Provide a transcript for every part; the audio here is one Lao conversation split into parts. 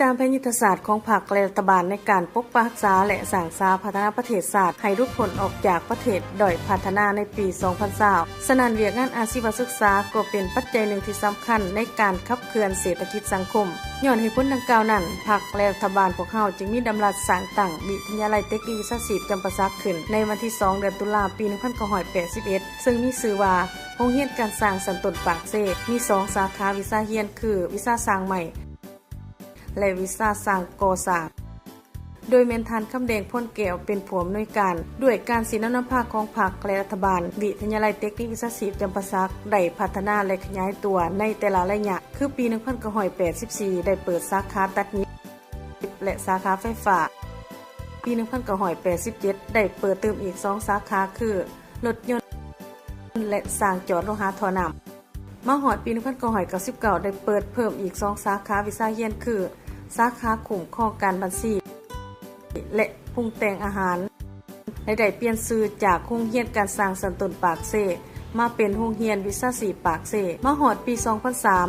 ຕາມແຜນຍຸດທະສາດຂອງພັກ ແລະ ລັດຖະບານໃນການປົກປັກຮັກສາ ແລະ ສ້າງສາພັດທະນາປະເທດຊາດໃຫ້ຫຼຸດພົ້ນອອກຈາກປະເທດດ້ອຍພັດທະນາໃນປີສອງພັນຊາວ. ສະນັ້ນ, ວຽກງານອາຊີວະສຶກສາກໍເປັນປັດໄຈໜຶ່ງທີ່ສຳຄັນໃນການຂັບເຄື່ອນເສດຖະກິດສັງຄົມ. ຍ້ອນເຫດຜົນດັ່ງກ່າວນັ້ນ, ພັກ ແລະ ລັດຖະບານພວກເຮົາຈຶ່ງມີດຳລັດສ້າງຕັ້ງວິທະຍາໄລເຕັກນິກວິຊາຊີບຈຳປາສັກຂຶ້ນໃນວັນທີສອງ ເດືອນຕຸລາ ປີໜຶ່ງພັນເກົ້າຮ້ອຍແປດສິບເອັດ ເຊິ່ງມີຊື່ວ່າ ໂຮງຮຽນການຊ່າງຊັ້ນຕົ້ນປາກເຊ ມີສອງສາຂາວິຊາຮຽນຄື ວິຊາຊ່າງໄມ້ ແລະ ວິຊາຊ່າງກໍ່ສ້າງ, ໂດຍແມ່ນທ່ານ ຄຳແດງ ພອນແກ້ວ ເປັນຜູ້ອຳນວຍການ. ດ້ວຍການຊີ້ນຳນຳພາຂອງພັກ ແລະ ລັດຖະບານ, ວິທະຍາໄລເຕັກນິກວິຊາຊີບຈຳປາສັກໄດ້ພັດທະນາ ແລະ ຂະຫຍາຍຕົວໃນແຕ່ລະໄລຍະ, ຄືປີໜຶ່ງພັນເກົ້າຮ້ອຍແປດສິບສີ່ ໄດ້ເປີດສາຂາຕັດຫຍິບ ແລະ ສາຂາໄຟຟ້າ. ປີໜຶ່ງພັນເກົ້າຮ້ອຍແປດສິບເຈັດ ໄດ້ເປີດຕື່ມອີກສອງສາຂາ ຄື ລົດຍົນ ແລະ ຊ່າງຈອດໂລຫະທໍ່ນ້ຳ. ມາຮອດປີໜຶ່ງພັນເກົ້າຮ້ອຍເກົ້າສິບເກົ້າ ໄດ້ເປີດເພີ່ມອີກສອງສາຂາວິຊາຮຽນ ຄື ສາຂາຄຸ້ມຄອງການບັນຊີ ແລະ ປຸງແຕ່ງອາຫານ ແລະ ໄດ້ປ່ຽນຊື່ຈາກໂຮງຮຽນການຊ່າງຊັ້ນຕົ້ນປາກເຊ ມາເປັນໂຮງຮຽນວິຊາຊີບປາກເຊ. ມາຮອດປີສອງພັນສາມ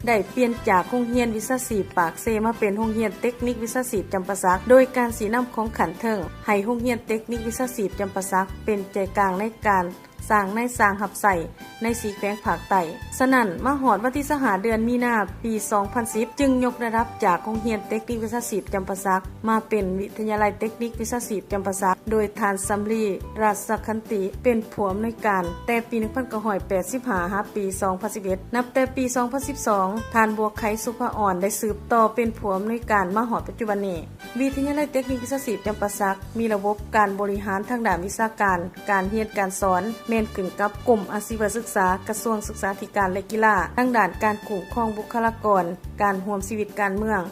ໄດ້ປ່ຽນຈາກໂຮງຮຽນວິຊາຊີບປາກເຊ ມາເປັນໂຮງຮຽນເຕັກນິກວິຊາຊີບຈຳປາສັກ, ໂດຍການຊີ້ນຳຂອງຂັ້ນເທິງ ໃຫ້ໂຮງຮຽນເຕັກນິກວິຊາຊີບຈຳປາສັກ ເປັນໃຈກາງໃນການ ສ້າງນາຍຊ່າງຮັບໃຊ້ໃນສີ່ແຂວງພາກໃຕ້. ສະນັ້ນ, ມາຮອດວັນທີຊາວຫ້າ ເດືອນມີນາ ປີສອງພັນສິບ ຈຶ່ງຍົກລະດັບຈາກໂຮງຮຽນເຕັກນິກວິຊາຊີບຈຳປາສັກ ມາເປັນວິທະຍາໄລເຕັກນິກວິຊາຊີບຈຳປາສັກ, ໂດຍທ່ານ ສຳລີ ຣາຊະຂັນຕິ ເປັນຜູ້ອຳນວຍການ ແຕ່ປີໜຶ່ງພັນເກົ້າຮ້ອຍແປດສິບຫ້າ ຫາປີສອງພັນສິບເອັດ. ນັບແຕ່ປີສອງພັນສິບສອງ ທ່ານ ບົວໄຄ ສຸພາອອນ ໄດ້ສືບຕໍ່ເປັນຜູ້ອຳນວຍການມາຮອດປັດຈຸບັນນີ້. ວິທະຍາໄລເຕັກນິກວິຊາຊີບຈຳປາສັກ ມີລະບົບການບໍລິຫານທາງດ້ານວິຊາການ, ການຮຽນການສອນ ແມ່ນຂຶ້ນກັບກົມອາຊີວະສຶກສາ, ກະຊວງສຶກສາທິການ ແລະ ກິລາ, ທາງດ້ານການຄຸ້ມຄອງບຸກຄະລາກອນ, ການຮ່ວມຊີວິດການເມືອງ,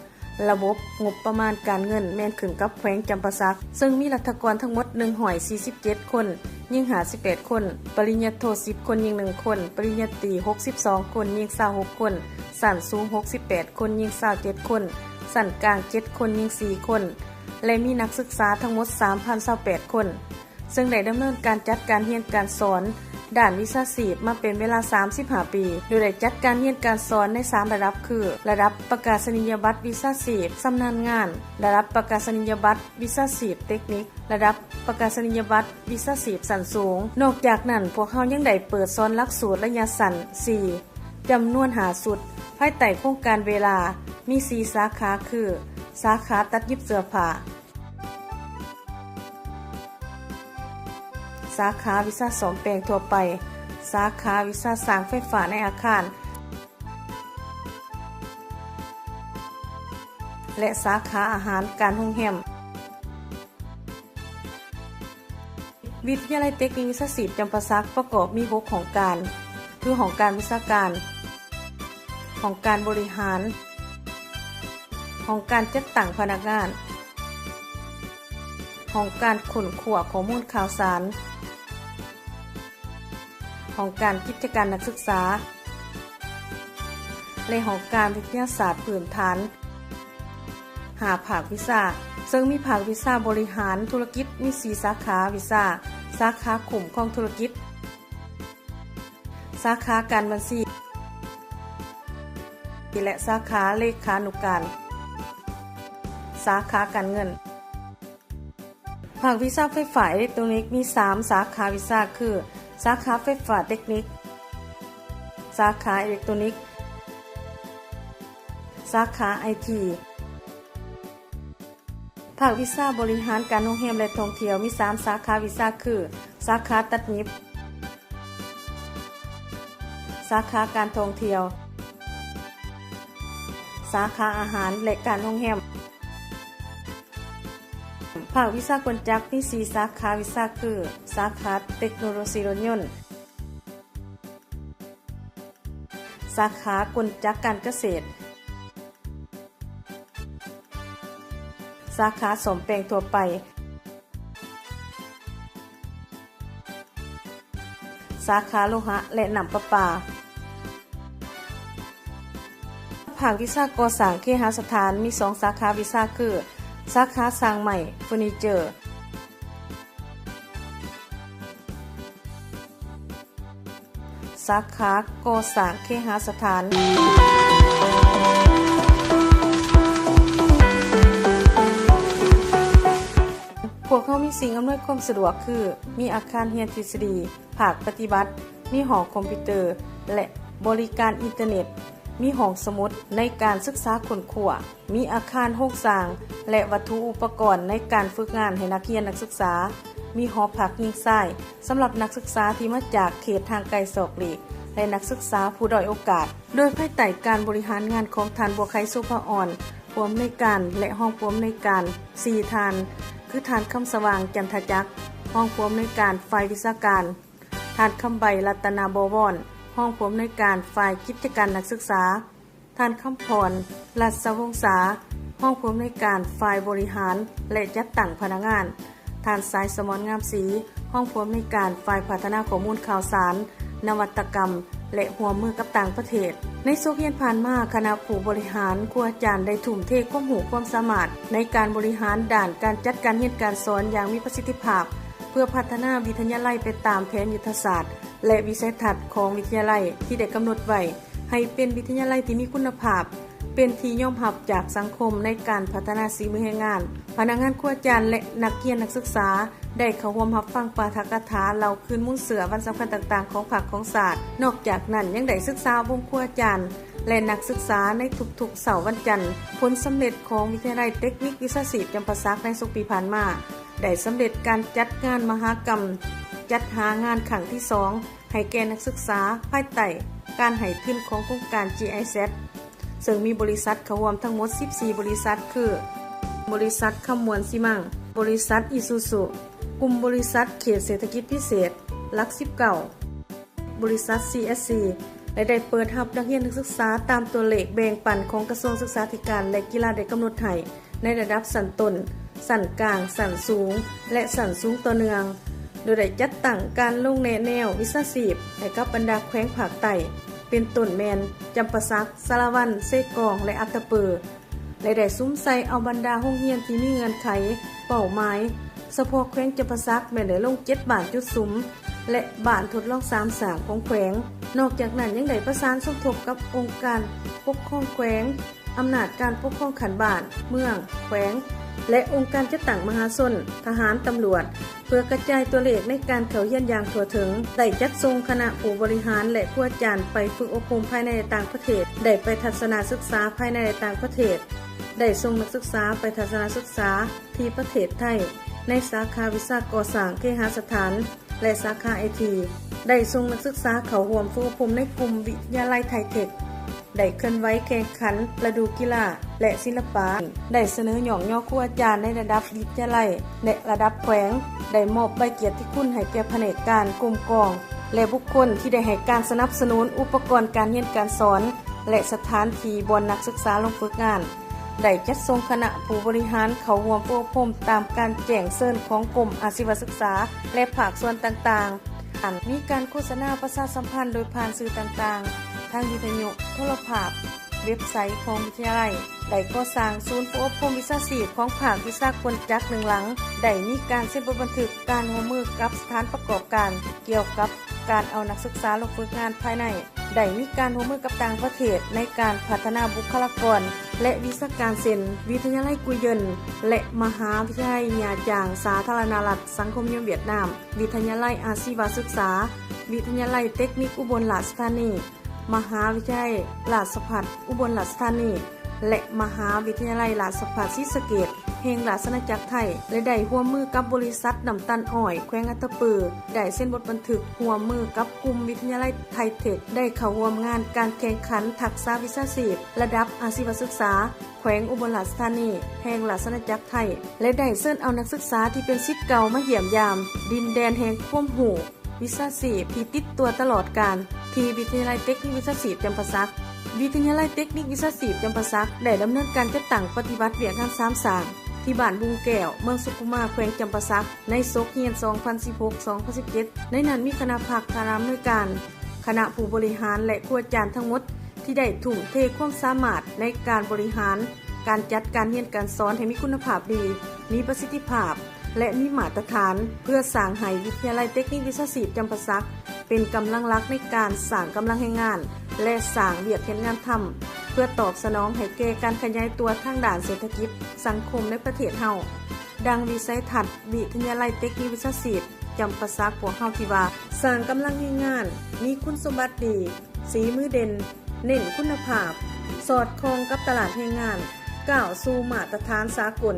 ລະບົບງົບປະມານການເງິນ ແມ່ນຂຶ້ນກັບແຂວງຈຳປາສັກ, ເຊິ່ງມີລັດຖະກອນທັງໝົດໜຶ່ງຮ້ອຍສີ່ສິບເຈັດຄົນ, ຍິງຫ້າສິບແປດຄົນ, ປະລິນຍາໂທສິບຄົນ, ຍິງໜຶ່ງຄົນ, ປະລິນຍາຕີຫົກສິບສອງຄົນ, ຍິງຊາວຫົກຄົນ, ຊັ້ນສູງຫົກສິບແປດຄົນ, ຍິງຊາວເຈັດຄົນ, ຊັ້ນກາງເຈັດຄົນ, ຍິງສີ່ຄົນ ແລະ ມີນັກສຶກສາທັງໝົດສາມພັນຊາວແປດຄົນ, ເຊິ່ງໄດ້ດຳເນີນການຈັດການຮຽນການສອນດ້ານວິຊາຊີບມາເປັນເວລາສາມສິບຫ້າປີ, ໂດຍໄດ້ຈັດການຮຽນການສອນໃນສາມລະດັບ ຄື ລະດັບປະກາສະນີຍະບັດວິຊາຊີບຊຳນານງານ, ລະດັບປະກາສະນີຍະບັດວິຊາຊີບເຕັກນິກ, ລະດັບປະກາສະນີຍະບັດວິຊາຊີບຊັ້ນສູງ. ນອກຈາກນັ້ນ, ພວກເຮົາຍັງໄດ້ເປີດສອນຫຼັກສູດໄລຍະສັ້ນສີ່ ຈຳນວນຫ້າຊຸດ ພາຍໃຕ້ໂຄງການເວລາ ມີສີ່ສາຂາ ຄື ສາຂາຕັດຫຍິບເສື້ອຜ້າ, ສາຂາວິຊາສ້ອມແປງທົ່ວໄປ, ສາຂາວິຊາສ້າງໄຟຟ້າໃນອາຄານ ແລະ ສາຂາອາຫານການໂຮງແຮມ. ວິທະຍາໄລເຕັກນິກວິຊາຊີບຈຳປາສັກປະກອບມີຫົກຫ້ອງການ ຄື ຫ້ອງການວິຊາການ, ຫ້ອງການບໍລິຫານ, ຫ້ອງການຈັດຕັ້ງພະນັກງານ, ຫ້ອງການຄົ້ນຄວ້າຂໍ້ມູນຂ່າວສານ, ຫ້ອງການກິດຈະການນັກສຶກສາ ແລະ ຫ້ອງການວິທະຍາສາດພື້ນຖານ ຫ້າພາກວິຊາ, ເຊິ່ງມີພາກວິຊາບໍລິຫານທຸລະກິດມີສີ່ສາຂາວິຊາ, ສາຂາຄຸ້ມຄອງທຸລະກິດ, ສາຂາການບັນຊີ ແລະ ສາຂາເລຂານຸການ, ສາຂາການເງິນ. ພາກວິຊາໄຟຟ້າເອເລັກໂຕນິກມີສາມສາຂາວິຊາ ຄື ສາຂາໄຟຟ້າເຕັກນິກ, ສາຂາເອເລັກໂຕນິກ, ສາຂາໄອທີ. ພາກວິຊາບໍລິຫານການໂຮງແຮມ ແລະ ທ່ອງທ່ຽວມີສາມສາຂາວິຊາ ຄື ສາຂາຕັດຫຍິບ, ສາຂາການທ່ອງທ່ຽວ, ສາຂາອາຫານ ແລະ ການໂຮງແຮມ. ພາກວິຊາກົນຈັກມີສີ່ສາຂາວິຊາ ຄື ສາຂາເຕັກໂນໂລຊີລົດຍົນ, ສາຂາກົນຈັກການກະເສດ, ສາຂາສ້ອມແປງທົ່ວໄປ, ສາຂາໂລຫະ ແລະ ນ້ຳປະປາ. ພາກວິຊາກໍ່ສ້າງເຄຫະສະຖານມີສອງສາຂາວິຊາ ຄື ສາຂາສ້າງໄມ້ເຟີນີເຈີ, ສາຂາກໍ່ສ້າງເຄຫະສະຖານ. ມີສິ່ງອຳນວຍຄວາມສະດວກຄື ມີອາຄານຮຽນທິດສະດີ, ພາກປະຕິບັດ, ມີຫ້ອງຄອມພິວເຕີ ແລະ ບໍລິການອິນເຕີເນັດ, ມີຫ້ອງສະໝຸດໃນການສຶກສາຄົ້ນຄວ້າ, ມີອາຄານໂຮງສ້າງ ແລະ ວັດຖຸອຸປະກອນໃນການຝຶກງານໃຫ້ນັກຮຽນນັກສຶກສາ, ມີຫໍພັກຍິງຊາຍສຳລັບນັກສຶກສາທີ່ມາຈາກເຂດຫ່າງໄກສອກຫຼີກ ແລະ ນັກສຶກສາຜູ້ດ້ອຍໂອກາດ. ໂດຍພາຍໃຕ້ການບໍລິຫານງານຂອງທ່ານ ບົວໄຄ ໂສພາອອນ ຜູ້ອຳນວຍການ ແລະ ຮອງຜູ້ອຳນວຍການ ສີ່ທ່ານ ຄື ທ່ານ ຄຳສະຫວ່າງ ຈັນທະຈັກ ຮອງຜູ້ອຳນວຍການຝ່າຍວິຊາການ, ທ່ານ ຄຳໃບ ລັດຕະນະບໍວອນ ຮອງຜູ້ອຳນວຍການຝ່າຍກິດຈະການນັກສຶກສາ, ທ່ານ ຄຳພອນ ລັດສະວົງສາ ຮອງຜູ້ອຳນວຍການຝ່າຍບໍລິຫານ ແລະ ຈັດຕັ້ງພະນັກງານ, ທ່ານ ສາຍສະໝອນ ງາມສີ ຮອງຜູ້ອຳນວຍການຝ່າຍພັດທະນາຂໍ້ມູນຂ່າວສານ, ນະວັດຕະກຳ ແລະ ຮ່ວມມືກັບຕ່າງປະເທດ. ໃນສົກຮຽນຜ່ານມາ, ຄະນະຜູ້ບໍລິຫານ, ຄູອາຈານໄດ້ທຸ່ມເທຄວາມຮູ້ຄວາມສາມາດໃນການບໍລິຫານດ້ານການຈັດການຮຽນການສອນຢ່າງມີປະສິດທິພາບ ເພື່ອພັດທະນາວິທະຍາໄລໄປຕາມແຜນຍຸດທະສາດ ແລະ ວິໄສທັດຂອງວິທະຍາໄລທີ່ໄດ້ກຳນົດໄວ້ ໃຫ້ເປັນວິທະຍາໄລທີ່ມີຄຸນນະພາບ, ເປັນທີ່ຍອມຮັບຈາກສັງຄົມໃນການພັດທະນາສີມືແຮງງານ. ພະນັກງານ, ຄູອາຈານ ແລະ ນັກຮຽນນັກສຶກສາ ໄດ້ເຂົ້າຮ່ວມຮັບຟັງປາຖະກະຖາເລົ່າຄືນມູນເຊື້ອວັນສຳຄັນຕ່າງໆຂອງພັກຂອງຊາດ. ນອກຈາກນັ້ນ, ຍັງໄດ້ສຶກສາວົງຄູອາຈານ ແລະ ນັກສຶກສາໃນທຸກໆເຊົ້າວັນຈັນ. ຜົນສຳເລັດຂອງວິທະຍາໄລເຕັກນິກວິຊາຊີບຈຳປາສັກໃນສົກປີຜ່ານມາ ໄດ້ສຳເລັດການຈັດງານມະຫາກຳຈັດຫາງານຄັ້ງທີສອງ ໃຫ້ແກ່ນັກສຶກສາ ພາຍໃຕ້ການໃຫ້ທຶນຂອງໂຄງການ GIZ ເຊິ່ງມີບໍລິສັດເຂົ້າຮ່ວມທັງໝົດສິບສີ່ບໍລິສັດ ຄື ບໍລິສັດຄຳມ່ວນຊີມັງ, ບໍລິສັດອີຊູຊູ, ກຸ່ມບໍລິສັດເຂດເສດຖະກິດພິເສດຫຼັກສິບເກົ້າ, ບໍລິສັດ CSC ແລະ ໄດ້ເປີດຮັບນັກຮຽນນັກສຶກສາຕາມຕົວເລກແບ່ງປັນຂອງກະຊວງສຶກສາທິການ ແລະ ກິລາໄດ້ກຳນົດໃຫ້ ໃນລະດັບຊັ້ນຕົ້ນ, ຊັ້ນກາງ, ຊັ້ນສູງ ແລະ ຊັ້ນສູງຕໍ່ເນື່ອງ, ໂດຍໄດ້ຈັດຕັ້ງການລົງແນະແນວວິຊາຊີບໃຫ້ກັບບັນດາແຂວງພາກໃຕ້ ເປັນຕົ້ນແມ່ນ ຈຳປາສັກ, ສາລະວັນ, ເຊກອງ ແລະ ອັດຕະປື ແລະ ໄດ້ສຸມໃສ່ເອົາບັນດາໂຮງຮຽນທີ່ມີເງື່ອນໄຂເປົ້າໝາຍສະເພາະແຂວງຈຳປາສັກ ແມ່ນໄດ້ລົງເຈັດບ້ານຈຸດສຸມ ແລະ ບ້ານທົດລອງສາມສ້າງຂອງແຂວງ. ນອກຈາກນັ້ນ ຍັງໄດ້ປະສານສົມທົບກັບອົງການປົກຄອງແຂວງ, ອຳນາດການປົກຄອງຂັ້ນບ້ານ, ເມືອງ, ແຂວງ ແລະ ອົງການຈັດຕັ້ງມະຫາຊົນ, ທະຫານ, ຕຳຫຼວດ ເພື່ອກະຈາຍຕົວເລກໃນການເຂົ້າຮຽນຢ່າງທົ່ວເຖິງ, ໄດ້ຈັດສົ່ງຄະນະຜູ້ບໍລິຫານ ແລະ ຄູອາຈານໄປຝຶກອົບຮົມພາຍໃນ ແລະ ຕ່າງປະເທດ, ໄດ້ໄປທັດສະນະສຶກສາພາຍໃນ ແລະ ຕ່າງປະເທດ, ໄດ້ສົ່ງນັກສຶກສາໄປທັດສະນະສຶກສາທີ່ປະເທດໄທ ໃນສາຂາວິຊາກໍ່ສ້າງເຄຫະສະຖານ ແລະ ສາຂາໄອທີ, ໄດ້ສົ່ງນັກສຶກສາເຂົ້າຮ່ວມຝຶກອົບຮົມໃນກຸ່ມວິທະຍາໄລໄທເທັກ, ໄດ້ເຄື່ອນໄຫວແຂ່ງຂັນລະດູກິລາ ແລະ ສິລະປະ, ໄດ້ສະເໜີຍ້ອງຍໍຄູອາຈານໃນລະດັບວິທະຍາໄລ ແລະ ລະດັບແຂວງ, ໄດ້ມອບໃບກຽດຕິຄຸນໃຫ້ແກ່ພະແນກການກົມກອງ ແລະ ບຸກຄົນທີ່ໄດ້ໃຫ້ການສະໜັບສະໜູນອຸປະກອນການຮຽນການສອນ ແລະ ສະຖານທີ່ບ່ອນນັກສຶກສາລົງຝຶກງານ, ໄດ້ຈັດສົ່ງຄະນະຜູ້ບໍລິຫານເຂົ້າຮ່ວມຝຶກອົບຮົມຕາມການແຈ້ງເຊີນຂອງກົມອາຊີວະສຶກສາ ແລະ ພາກສ່ວນຕ່າງໆ. ອັນມີການໂຄສະນາປະຊາສຳພັນໂດຍຜ່ານສື່ຕ່າງໆ ທັງວິທະຍຸ, ໂທລະພາບ, ເວັບໄຊຂອງວິທະຍາໄລ, ໄດ້ກໍ່ສ້າງສູນຝຶກອົບຮົມວິຊາຊີບຂອງພາກວິຊາກົນຈັກໜຶ່ງຫຼັງ, ໄດ້ມີການເຊັນບົດບັນທຶກການຮ່ວມມືກັບສະຖານປະກອບການກ່ຽວກັບການເອົານັກສຶກສາລົງຝຶກງານພາຍໃນ, ໄດ້ມີການຮ່ວມມືກັບຕ່າງປະເທດໃນການພັດທະນາບຸກຄະລາກອນ ແລະ ວິຊາການ ເຊັ່ນ ວິທະຍາໄລກຸຍເຢິນ ແລະ ມະຫາວິທະຍາໄລຫຍ້າຈາງ ສາທາລະນະລັດສັງຄົມນິຍົມຫວຽດນາມ, ວິທະຍາໄລອາຊີວະສຶກສາ, ວິທະຍາໄລເຕັກນິກອຸບົນລາຊະທານີ, ມະຫາວິທະຍາໄລລາຊະພັດອຸບົນລາຊະທານີ ແລະ ມະຫາວິທະຍາໄລລາຊະພັດສີສະເກດ ແຫ່ງລາຊະອານາຈັກໄທ ແລະ ໄດ້ຮ່ວມມືກັບບໍລິສັດນ້ຳຕານອ້ອຍແຂວງອັດຕະປື, ໄດ້ເຊັນບົດບັນທຶກຮ່ວມມືກັບກຸ່ມວິທະຍາໄລໄທເທັກ, ໄດ້ເຂົ້າຮ່ວມງານການແຂ່ງຂັນທັກສະວິຊາຊີບລະດັບອາຊີວະສຶກສາແຂວງອຸບົນລາຊະທານີ ແຫ່ງລາຊະອານາຈັກໄທ ແລະ ໄດ້ເຊີນເອົານັກສຶກສາທີ່ເປັນສິດເກົ່າມາຢ້ຽມຢາມດິນແດນແຫ່ງຄວາມຮູ້ ວິຊາຊີບທີ່ຕິດຕົວຕະຫຼອດການ ທີ່ວິທະຍາໄລເຕັກນິກວິຊາຊີບຈຳປາສັກ. ວິທະຍາໄລເຕັກນິກວິຊາຊີບຈຳປາສັກ ໄດ້ດຳເນີນການຈັດຕັ້ງປະຕິບັດວຽກງານສາມສ້າງ ທີ່ບ້ານບຸງແກ້ວ, ເມືອງສຸຂຸມາ, ແຂວງຈຳປາສັກ ໃນສົກຮຽນສອງພັນສິບຫົກ ສອງພັນສິບເຈັດ. ໃນນັ້ນມີຄະນະພັກ, ຄະນະອຳນວຍການ, ຄະນະຜູ້ບໍລິຫານ ແລະ ຄູອາຈານທັງໝົດ ທີ່ໄດ້ທຸ່ມເທຄວາມສາມາດໃນການບໍລິຫານ, ການຈັດການຮຽນການສອນໃຫ້ມີຄຸນນະພາບດີ, ມີປະສິດທິພາບ ແລະ ມີມາດຕະຖານ ເພື່ອສ້າງໃຫ້ວິທະຍາໄລເຕັກນິກວິຊາຊີບຈຳປາສັກ ເປັນກຳລັງຫຼັກໃນການສ້າງກຳລັງແຮງງານ ແລະ ສ້າງວຽກເຮັດງານທຳ ເພື່ອຕອບສະໜອງໃຫ້ແກ່ການຂະຫຍາຍຕົວທາງດ້ານເສດຖະກິດສັງຄົມໃນປະເທດເຮົາ. ດັ່ງວິໄສທັດວິທະຍາໄລເຕັກນິກວິຊາຊີບຈຳປາສັກພວກເຮົາທີ່ວ່າ ສ້າງກຳລັງແຮງງານມີຄຸນສົມບັດດີ, ສີມືເດັ່ນ, ເນັ້ນຄຸນນະພາບ, ສອດຄ່ອງກັບຕະຫຼາດແຮງງານ, ກ້າວສູ່ມາດຕະຖານສາກົນ.